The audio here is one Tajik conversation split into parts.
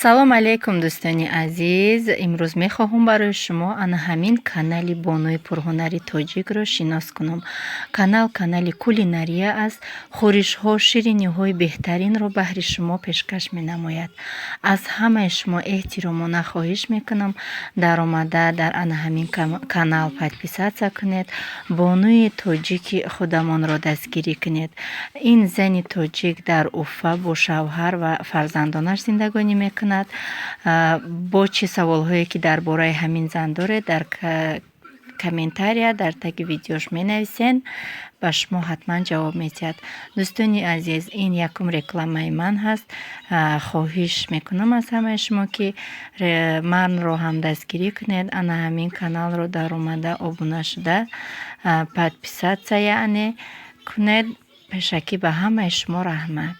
Салом алейкум, дӯстони азиз. Имрӯз мехоҳам барои шумо ана ҳамин канали бонуи пурҳунари тоҷикро шинос кунам. Канал канали кулинария аст. Хӯришҳо, шириниҳои беҳтаринро баҳри шумо пешкаш менамояд. Аз ҳамаи шумо эҳтиромона хоҳиш мекунам, даромада дар ана ҳамин канал подписаться кунед, бонуи тоҷики худамонро дастгирӣ кунед. Ин зани тоҷик дар Уфа бо шавҳар ва фарзандонаш зиндагонӣ мекунад. Бо чӣ саволҳое ки дар бораи ҳамин зан доред, дар комментария дар таги видеош менависен, ба шумо ҳатман ҷавоб медиҳад. Дӯстони азиз, ин якум рекламаи ман ҳаст. Хоҳиш мекунам аз ҳамаи шумо, ки манро ҳам дастгирӣ кунед, ана ҳамин каналро даромада обуна шуда, подписаться яъне кунед. Пешакӣ ба ҳамаи шумо раҳмат.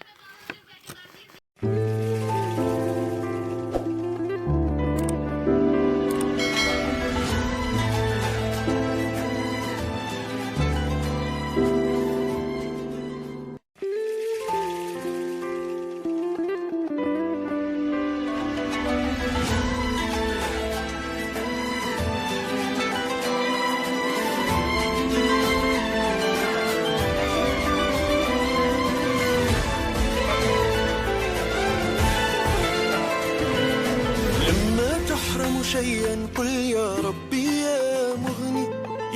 لما تحرم شيئا قل يا ربي يا مغني،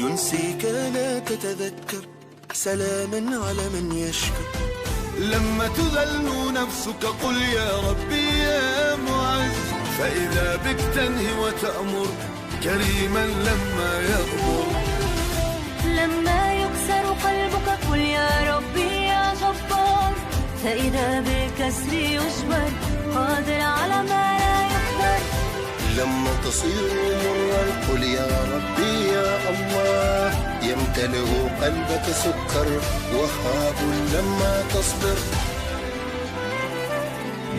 ينسيك لا تتذكر، سلاما على من يشكر. لما تذل نفسك قل يا ربي يا معز، فإذا بك تنهي وتأمر كريما لما يأمر. لما يكسر قلبك قل يا ربي يا جبار، فإذا بالكسر يجبر، قادر على ما لا يقدر. لما تصير مرا قل يا ربي يا الله، يمتلئ قلبك سكر، وهاب لما تصبر.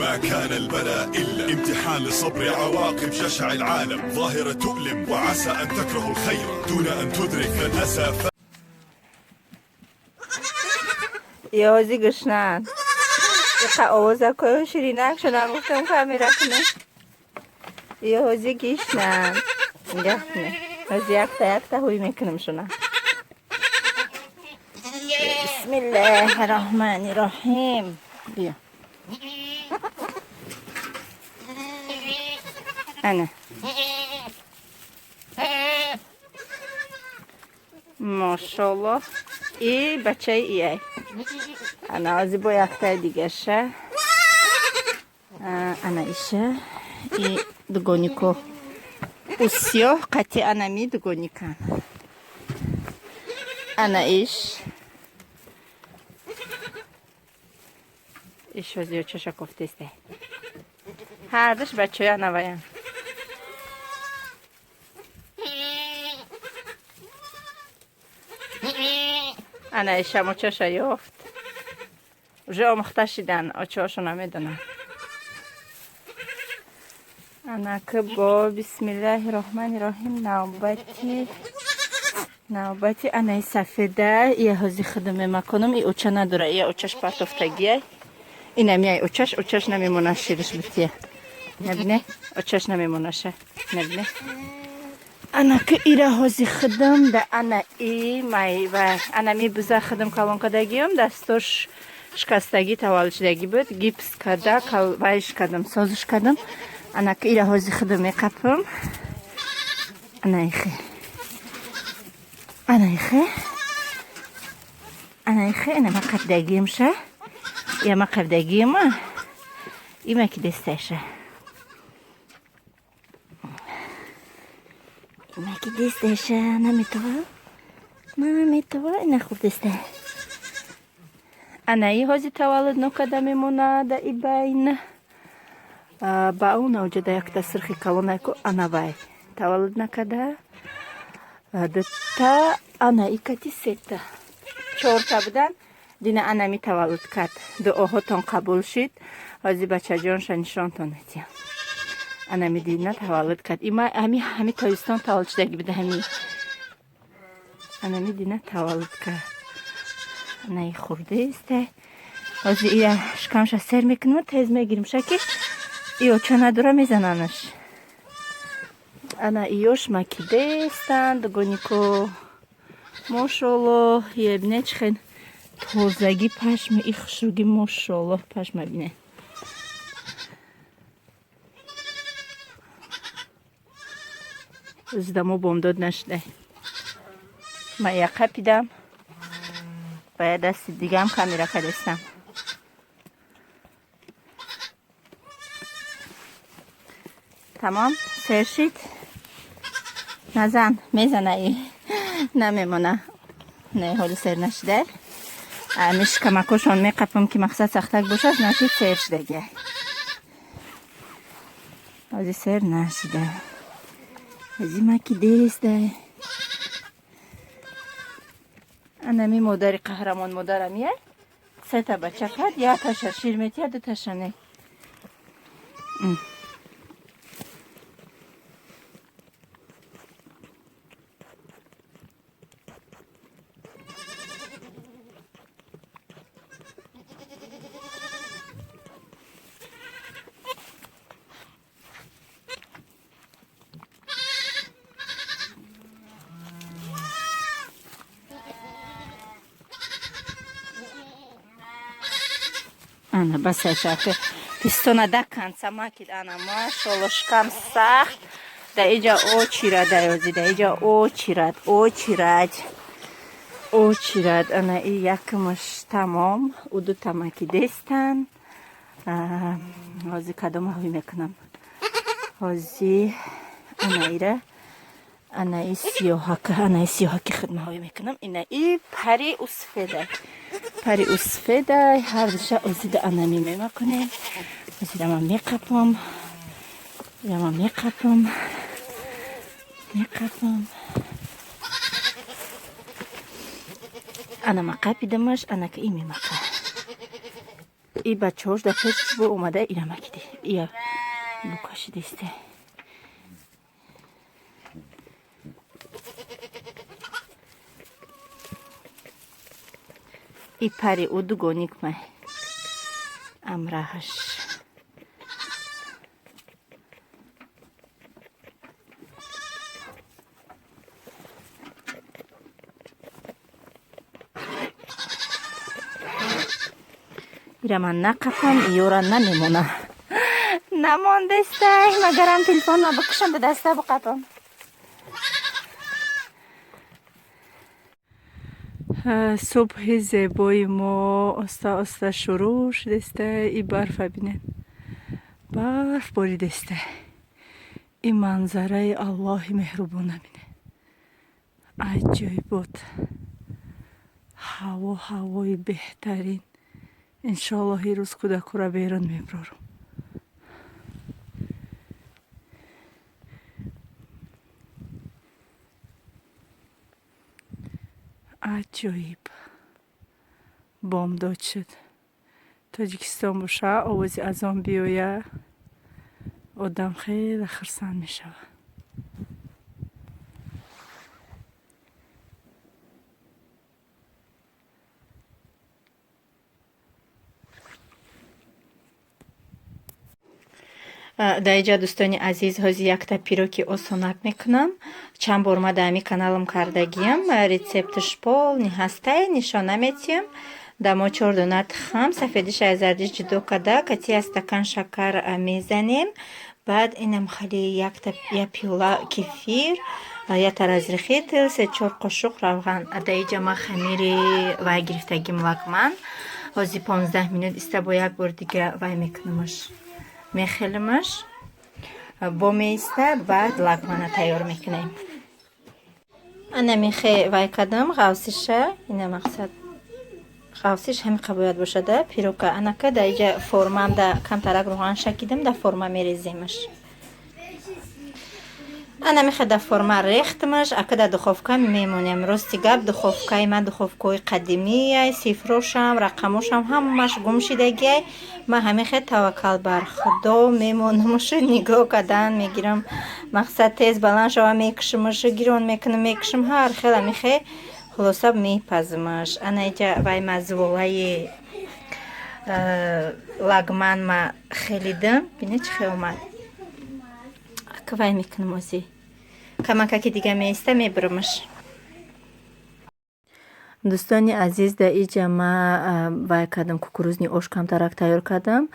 ما كان البلاء إلا امتحان للصبر، عواقب جشع العالم ظاهرة تؤلم، وعسى أن تكرهوا الخير دون أن تدرك الأسى. Ёзи гушнан. Иқа овозакою ширинак шунан, гуфтам камера кунам. Ёзи гишнан. Нигоҳ кунед. Ҳози якта якта ҳуй мекунам шуна. Бисмиллаҳи роҳмани роҳим. Биё. Ана. Мошаллоҳ. И бачаи ияй. Ана ҳози бо яктаи дигаша. Ана иша. И дугонико. У сиёҳ қати анами дугоникан. Ана иш. Иш ҳози очаша кофтесте. Ҳардуш бачаи анаваян. Ана ишам очаша ёфт. Уже омӯхта шидан, очаҳошо намедонанд. Анаки бо бисмиллаҳи роҳмани роҳим, навбати анаи сафеда. Ия ҳози худам мемаконам, и оча надора, ия очаш партофтагия. Инам яй очаш, очаш намемона шириш бития. Набине, очаш намемонаша. Набине. Анаки ира ҳози худам да ана и май ва ана ми буза худам калон кардагиам, дастош шикастагӣ таваллуд шудагӣ буд, гипс карда вайш кардам, созиш кардам. Анаки ира ҳози худам меқапам. Ана ихе. Ана ихе. Ана ихе, ана ма қапдагиамша. Я ма қапдагиама. Има ки десташа. Има ки десташа, наметова. Наметова, ина хуб деста. Ана и ҳози таваллуд нокарда мемонад и байна. Ба он оҷода якта сирхи калонайку, ана вай таваллуд накарда. Дута ана икати сета. Чорта будан, дина анами таваллуд кард. Дуоҳотон қабул шид. Ҳози бачаҷонша нишонтон медиҳам. Анами дина таваллуд кард. Има ҳами тобистон таваллуд шудагӣ буда ҳами. Анами дина таваллуд кард. Анаи хурдеисте. Ҳозир ира шикамша сер мекунам, тез мегирим шаки. И оча надора, мезананаш. Ана иёш макидестанд, дугонико, мошолло. Ебине, чӣ хел тозагӣ, пашми и хушругӣ, мошолло, пашма бине. Зидамо бомдод нашудай. Ма яқа пидам, ба я дасти дигам камера кадестам. Тамом, сер шид. Назан, мезана и намемона. Не, ҳоли сер нашида. Ами шикамакошон меқапам, ки мақсад сахтак бошад, нашид, сер шидагия. Ҳози сер нашида. Ҳози макидеста. Анами модари қаҳрамон, модарам я сета бача кард, якташа шир метиҳад, дуташа не. Ана, басашака пистона да канца макид. Ана, машолло, шикам сахт. Да иҷа очирад, даёзи, да иҷа очирад, очирад, очирад. Ана, и якмаш тамом, у дута макидестан. Ҳози кадома ҳуй мекунам? Ҳози ана ира, ана и сиёҳака, ана и сиёҳаки хидма ҳуй мекунам. Ина и пари усфеда, пари усфеда. Ҳардуша озида анами мемакунем. Озида ман меқапам, ира ман меқапам, меқапам. Ана, ма қапидамаш, анака и мемақа. И бачаҳош да пеш бо омада ира макиди, ия букашидисте. И пари ӯ дугоник май амраҳаш. Ира ман нақапам, иёра намемона. Намондестай, магарам телефонма бикушам, да даста биқапам. Субҳи зебои мо оста оста шурӯъ шудеста. И барфа бинед, барф боридеста. И манзараи Аллоҳи меҳрубона бинед, аҷоибот. Ҳаво, ҳавои беҳтарин. Иншоаллоҳ, ирӯз кӯдакура берун мебарорам. Аҷоиб бомдод шуд. Тоҷикистон боша, овози азон биёя, одам хеле хурсанд мешавад. Дар иҷа, дӯстони азиз, ҳози якта пироки осонак мекунам. Чанд бор ма дар ҳамин каналам кардагиям, рецепташ полный ҳастай, нишона метиҳам. Да мо чор дона тухм, сафедиша аз зардиш ҷудо карда, кати як стакан шакар мезанем. Баъд инам хали якта, я пиёла кефир, якта разрыхлитель, се чор қошуқ равған. Дар иҷа ма хамири вай гирифтагим, лагман. Ҳози 15 минут иста, бо як бор дига вай мекунамаш, мехелимаш, бо меиста, баъд лагмана тайёр мекунем. Ана, мехе вай кардам ғавсиша. Ина, мақсад, ғавсиш ҳамиқа бояд бошада пирока. Анака, дар иҷа формам да камтарак рӯған шакидам, дар форма мереземаш. Ана, мехе дар форма рехтмаш, ака дар духовка мемонем. Рости гап, духовкаи ман духовкаҳои қадимиай, сифрошам, рақамошам ҳамаш гум шидагиай. Ман ҳамин таваккал бар Худо мемонамушу нигоҳ кардан мегирам. Мақсад, тез баланд шава, мекушимашу, гирон мекунам, мекушам, ҳар хел ҳамихе, хулоса, мепазимаш. Ана, иҷа вай мазволаи Лагман ма хелидам, бине чӣ хел омад. Ака вай мекунам, ози камакаки дига меиста, мебурамаш. Дӯстони азиз, дар иҷа ма вай кардам, кукурузный ош камтарак тайёр кардам.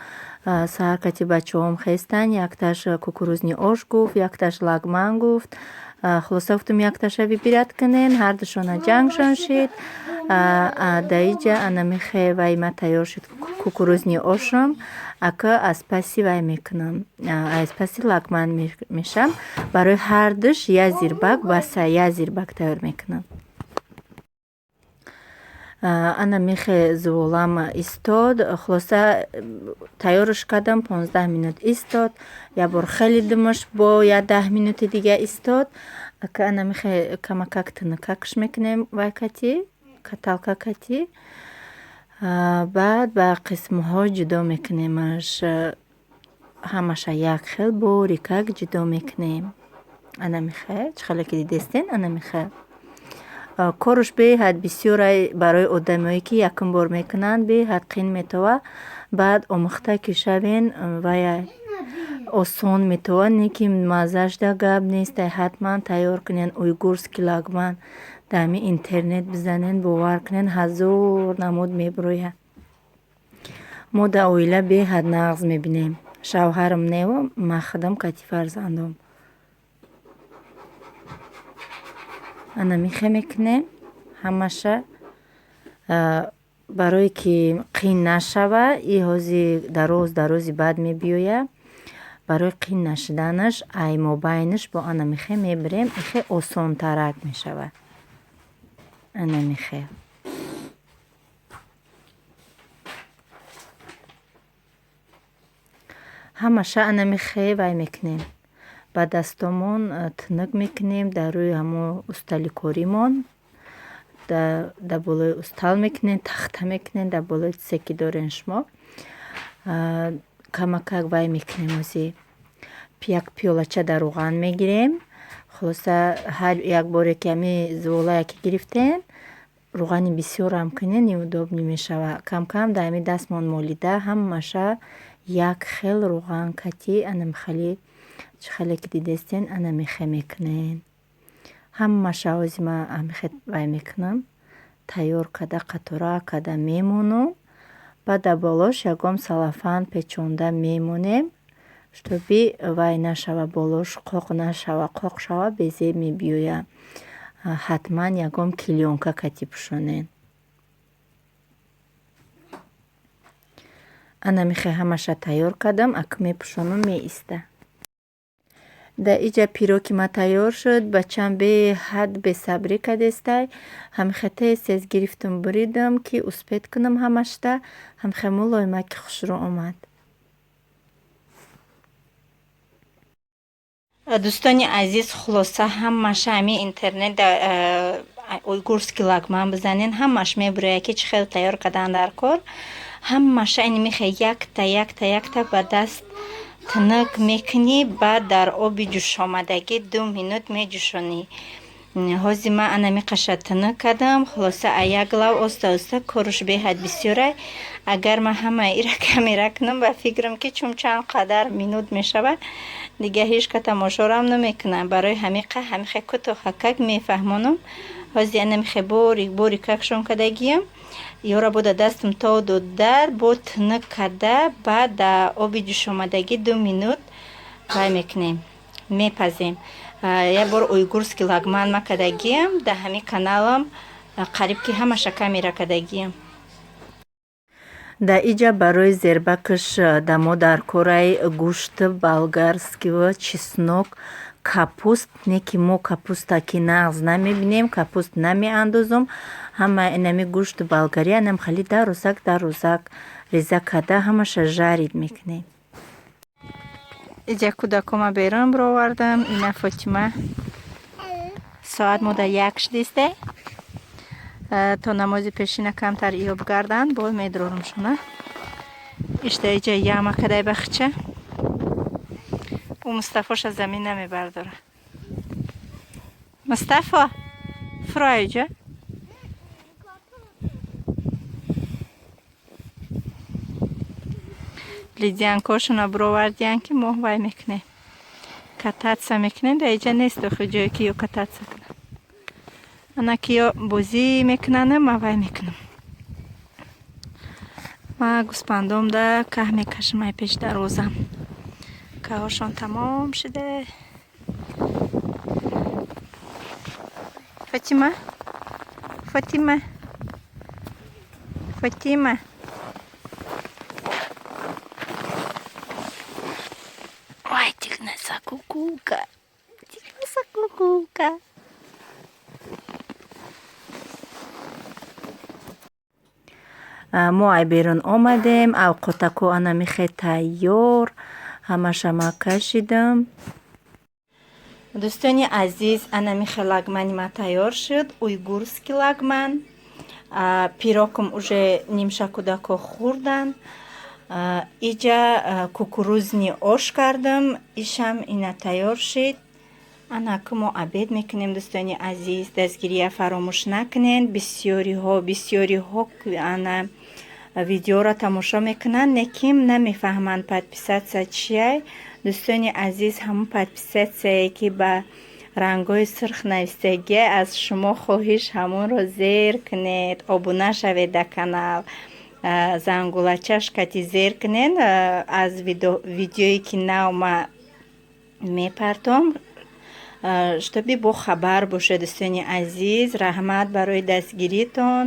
Саҳар кати бачаҳом хестанд, якташ кукурузный ош гуфт, якташ лагман гуфт. Хулоса, гуфтум, якташа выбирать кунен. Ҳардушона ҷангшон шид. Дар иҷа анамихе вай ма тайёр шуд, кукурузный ошам. Ака аз паси вай мекунам, аз паси лагман мешам. Барои ҳардуш я зирбак баса, я зирбак тайёр мекунам. Ана мехе зуволам истод. Хулоса, тайёрш кардам, 15 минут истод, як бор хелидимаш, бо я 10 минути дига истод. Ака ана мехе камакак тинукакш мекунем вай кати, каталка кати. Баъд ба қисмҳо ҷудо мекунемаш, ҳамаша як хел борикак ҷудо мекунем. Ана мехе чӣ хеле ки дидестен, ана мехе корш беҳад бисёрай. Барои одамое ки якум бор мекунанд, беҳад қин метова. Баъд омӯхта ки шавен, вая осон метова, не ки маззаашда гап нестай. Ҳатман тайёр кунен уйгурский лагман. Дар ҳамин интернет бизанен, бовар кунен, ҳазор намуд мебурояд. Мо дар оила беҳад нағз мебинем, шавҳарам нево, ма худам кати фарзандом. Ана михе мекунем ҳамаша, барое ки қин нашава. И ҳози дароз дарози баъд мебиёяд. Барои қин нашуданаш, ай мобайнаш бо ана михе мебирем, ихе осонтарак мешавад. Ана михе. Ҳамаша ана михе вай мекунем, ба дастомон тунук мекунем. Дар рӯи ҳамон устали коримон, дар болои устал мекунем, тахта мекунем, дар болои чизе ки дорен шумо. Камакак вай мекунем, ози як пиёлача дар равған мегирем. Хулоса, ҳар як боре ки ҳами зуволае ки гирифтем, равғани бисёрам кунен, неудобный мешавад. Камкам дар ҳами дастмон молида, ҳамаша як хел равған кати, анамихали чӣ хеле ки дидестен, ана михе мекунем ҳамаша. Ҳози ман ҳамихе вай мекунам, тайёр карда, қатора карда мемонам. Баъд дар болош ягон салафан печонда мемонем, чтобы вай нашава, болош қоқ нашава. Қоқ шава, безеб мебиёяд. Ҳатман ягон клеёнка кати пӯшонед. Ана михе ҳамаша тайёр кардам, ака мепӯшонам, меиста. Дар иҷа пироги ма тайёр шуд. Бачам беҳад бесабрӣ кардестай. Ҳамихе тез тез гирифтум, буридам, ки успеть кунам ҳамашта. Ҳамихе мулоимаки хушрӯ омад. Дӯстони азиз, хулоса, ҳамаша ҳамин интернет уйгурский лагман бизанен, ҳамаш мебурояд, ки чӣ хел тайёр кардан дар кор. Ҳамаша ин мехе якта, якта, якта ба даст тунук мекунӣ, баъд дар оби ҷӯшомадагӣ 2 минут меҷӯшонӣ. Ҳози ман ана миқаша тунук кардам. Хулоса, а як лав оста оста корш беҳад бисёрай. Агар ман ҳамаи ира камера кунам, ба фикрам, ки чун чанд қадар минут мешавад, дига ҳеҷ ка тамошорам намекунам. Барои ҳамиқа ҳамихе кӯтоҳакак мефаҳмонам. Ҳози ана михе борик борикакшон кардагиям. Ёра бо дар дастам то дода, бо тунук карда, баъд дар оби ҷӯшомадагӣ 2 минут вай мекунем, мепазем. Як бор уйгурский лагман ма кардагиям дар ҳамин каналам, қариб ки ҳамаша камера кардагиям. Дар иҷа барои зербакаш дамо дар кораи гӯшт болгарский ва чеснок, капуст. Не ки мо капуста ки нағз намебинем, капуст намеандозум. Ҳама инами гӯшти болгарӣ анам хали дарозак дарозак реза карда, ҳамаша жарить мекунем. Иҷа кӯдакома берун бировардам. Ина Фотима, соат мо дар 1 шудисте. То намози пешина камтар иёб гарданд, боз медрорумшона. Ишта иҷа яма кадай бахча. Ӯ Мустафоша замин намебардора. Мустафо, фуро иҷа. Ледянкошона бировардиян, ки мо вай мекунем, кататься мекунем. Дар иҷа нест охи ҷое, ки ё кататься кунам. Ана ки ё бозӣ мекунанд, ма вай мекунам. Ма гӯспандомда каҳ мекашам, ай пеш дарвозам. Каҳошон тамом шуда. Фатима, Фатима, Фатима. Ой, тигнеса кукука. Тигнеса кукука. Мо ай берун омадем, авқотако ана михе тайёр, ҳамаша ма кашидам. Дӯстони азиз, ана михе лагмани ма тайёр шуд, уйгурский лагман. Пирогам уже нимша кӯдако хӯрдан. Иҷа кукурузный ош кардам, ишам ина тайёр шид. Ана ки мо обед мекунем, дӯстони азиз, дастгирия фаромӯш накунед. Бисёриҳо ана видеоро тамошо мекунанд, лекин намефаҳманд подписаться чиай. Дӯстони азиз, ҳамон подписатьсяе, ки ба рангҳои сурх навистагия, аз шумо хоҳиш, ҳамонро зер кунед, обуна шавед дар канал, зангулачаш кати зер кунед. Аз видеое, ки нав ма мепартом, чтобы бо хабар бошед. Дӯстони азиз, раҳмат барои дастгиритон.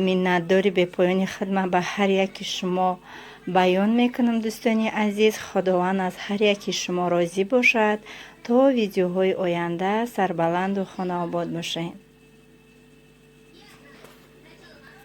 Миннатдори бепоёни худма ба ҳар яки шумо баён мекунам. Дӯстони азиз, Худованд аз ҳар яки шумо розӣ бошад. То видеоҳои оянда сарбаланду хонаобод бошед.